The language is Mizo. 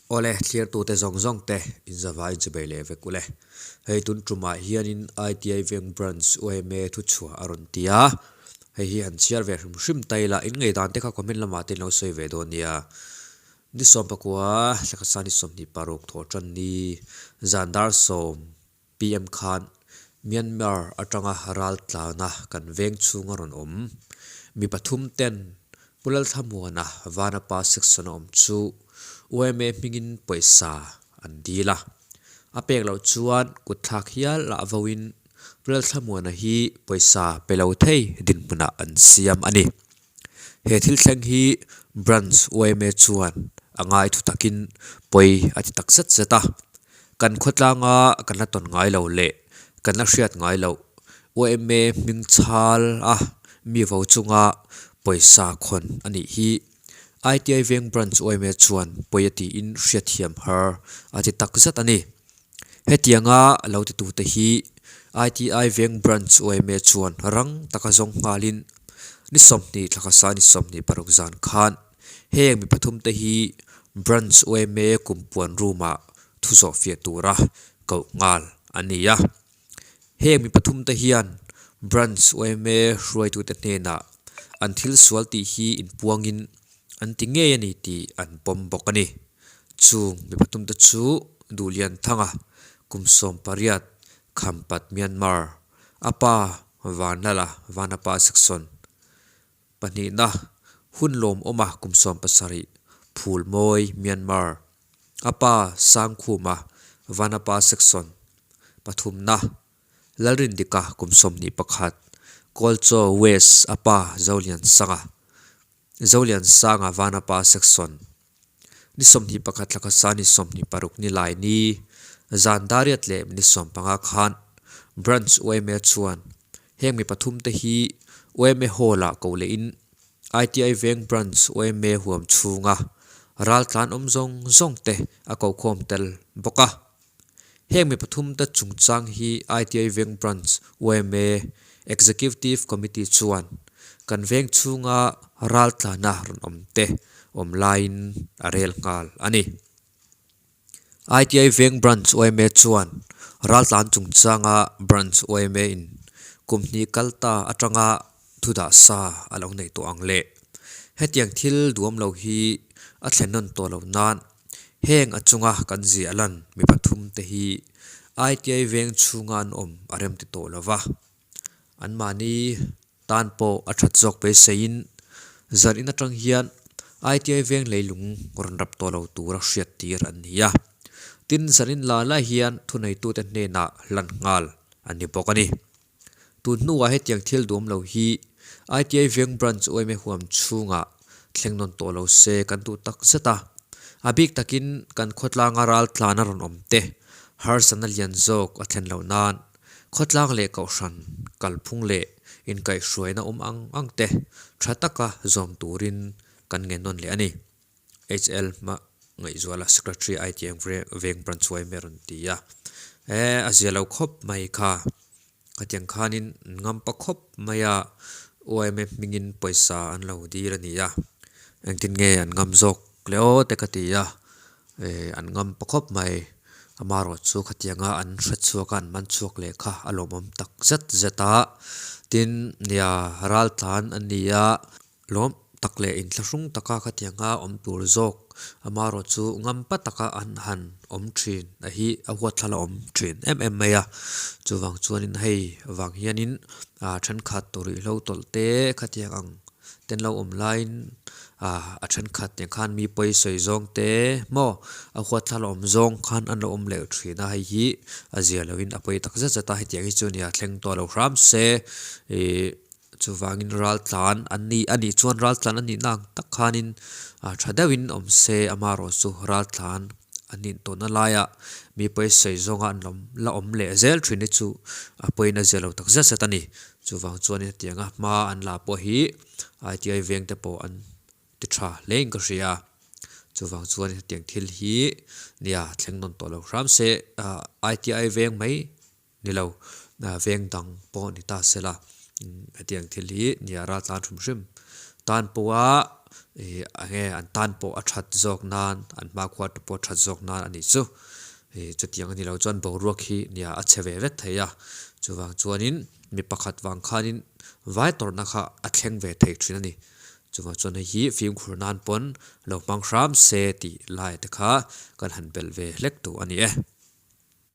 Awle, thlirtute zawng zawng te inzavai chubei leh vek ule. Hei tun tumah hianin ITI Veng Branch yma thuchhuah a rawn ti a, hei hi han chhiar ve hrim hrim ta ila, in ngeidan te kha comment lamah te in lo sawi ve dawn nia. Ni 19, Hlakasa ni 26 thawh tan ni zan dar 10 PM khan Myanmar atanga ral tlana kan veng chhunga rawn awm. Mi pathum ten Pu Lalthlamuana Vanapa section a awm chu yma hmingin pawisa an dil a. A pek loh chuan kutthlak hial ah voin Pu Lalthlamuana hi pawisa pe lo thei dinhmunah an siam a ni. He thil thleng hi Branch yma chuan a ngai thu takin pawi a ti tak zet zet a. Kan khawtlanga kan la tawn ngai lo leh kan la hriat ngai loh yma hming chhal a mi vo chunga pawisa khawn a nih hi ITI Veng Branch yma chuan pawi a tiin hriatthiam har a ti tak zet a ni. Hetianga lo titute hi ITI Veng Branch yma chuan rang taka zawng nghalin ni 20 thlakasa ni 26 zan khan heng mi pathum te hi Branch yma kumpuan room ah thu zawh fiah tura koh nghal a ni a. Heng mi pathum te hian Branch yma hruaitute hnenah an thil sual tih hi inpuangin an ti ngei a ni tih an pawm bawk a ni. Chung mi pathum te chu Duhlianthanga kum 18 Khampat Myanmar a pa Vanlala Vanapa Section pahnihna hun lawmawma kum 17 Phulmawi Myanmar a pa Sangkhuma Vanapa Section pathumna Lalrindika kum 21 Kawlchaw West a pa Zoliansanga Zoliansanga Vanapa Section ni 21 thlakasa ni 26 ni lai ni zan dariat leh ni 15 khan Branch yma chuan heng mi pathum te hi yma hall ah ko leh in ITI Veng Branch yma huam chhunga ral tlan awm zawng zawng te a ko khawm tel bawk a. Heng mi pathum te chungchang hi ITI Veng Branch yma Executive Committee chuan kan veng chhunga ral tlana rawn awm te awm laiin a rel nghal a ni. ITI Veng Branch yma chuan ral tlan chungchanga Branch yma in kum hnih kal ta atanga thu dah sa a lo nei tawh ang le. Hetiang thil duam lo hi a thlen nawn tawh lo nan heng a chunga kan ziah lan mi pathum te hi ITI Veng chhunga an awm a rem ti tawh lo va. Anmahni tan pawh a that zawk beiseiin zan in atang hian ITI Veng leilung rawn rap tawh lo tura hriat tir an ni a. Tin, zan in la lai hian thuneitute hnenah hlan nghal an ni bawk a ni. Tun hnuah hetiang thil duam lo hi ITI Veng Branch yma huam chhungah thleng nawn tawh lo se kan duh tak zet a. A bik takin kan khawtlanga ral tlan a rawn awm te harsatna lian zawk a thlen loh nan khawtlang leh kohhran kalphung leh inkaihhruaina awm ang ang te tha taka zawm turin kan ngen nawn leh a ni. HL hma ngaihzuala Secretary ITM Veng Branch yma rawn ti a. E a zia lo khawp mai kha. Khatiang khanin an ngam pa khawp mai a, yma hmingin pawisa an lo dil a ni a. Engtin nge an ngam zawk le aw te ka ti a, e an ngam pa khawp mai. Amaherawh chu khatianga an hre chhuak a, an man chhuak leh kha a lawmawm tak zet zet a. Tin, nia ral tlan a ni a. Lawm tak leh inthlahrung taka khatianga awm tur zawk amaherawh chu ngampa taka an han awm thin a hi a huatthlala awm thin em em mai a. Chuvang chuanin hei vang hianin ah thenkhat tawrihlo tawlh te khatiang ang ten lo awm laiin ah a thenkhat nen khan mi pawi sawi zawng te maw a huatthlala awm zawng khan an lo awm leh thin a, hei hi a zia loin a pawi tak zet zet a, hetiang hi chu nia thleng tawh lo hram se ih. Chuvangin ral tlan an ni a nih chuan ral tlan a nihna ang tak khanin ah tha deuhin awm se amaherawh chu ral tlan an nih tawhna laiah mi pawisawi zawnga an lawm la awm leh zel thin hi chu a pawina zia lo tak zet zet a ni. Chuvang chuanin hetianga hma an la pawh hi ITI veng te pawh an ti tha hlein ka hria. Chuvang chuan hetiang thil hi nia thleng nawn tawh lo hram se ah ITI veng mai Ni lo, veng dang pawh ni ta se la, hetiang thil hi nia ral tlan hrim hrim. Tan pawha Ih enge an tan pawh a that zawk nan an hmakhua te pawh a that zawk nan a nih chu. Ih chutiang a ni lo chuan boruak hi nia a chhe ve vek thei a. Chuvang chuanin mi pakhat vang khanin vai tawrhna kha a thleng ve thei thin a ni. Chuvang chuan hei hi fimkhur nan pawn lo hmang hram se tih lai te kha kan han belh ve hlek duh a ni e.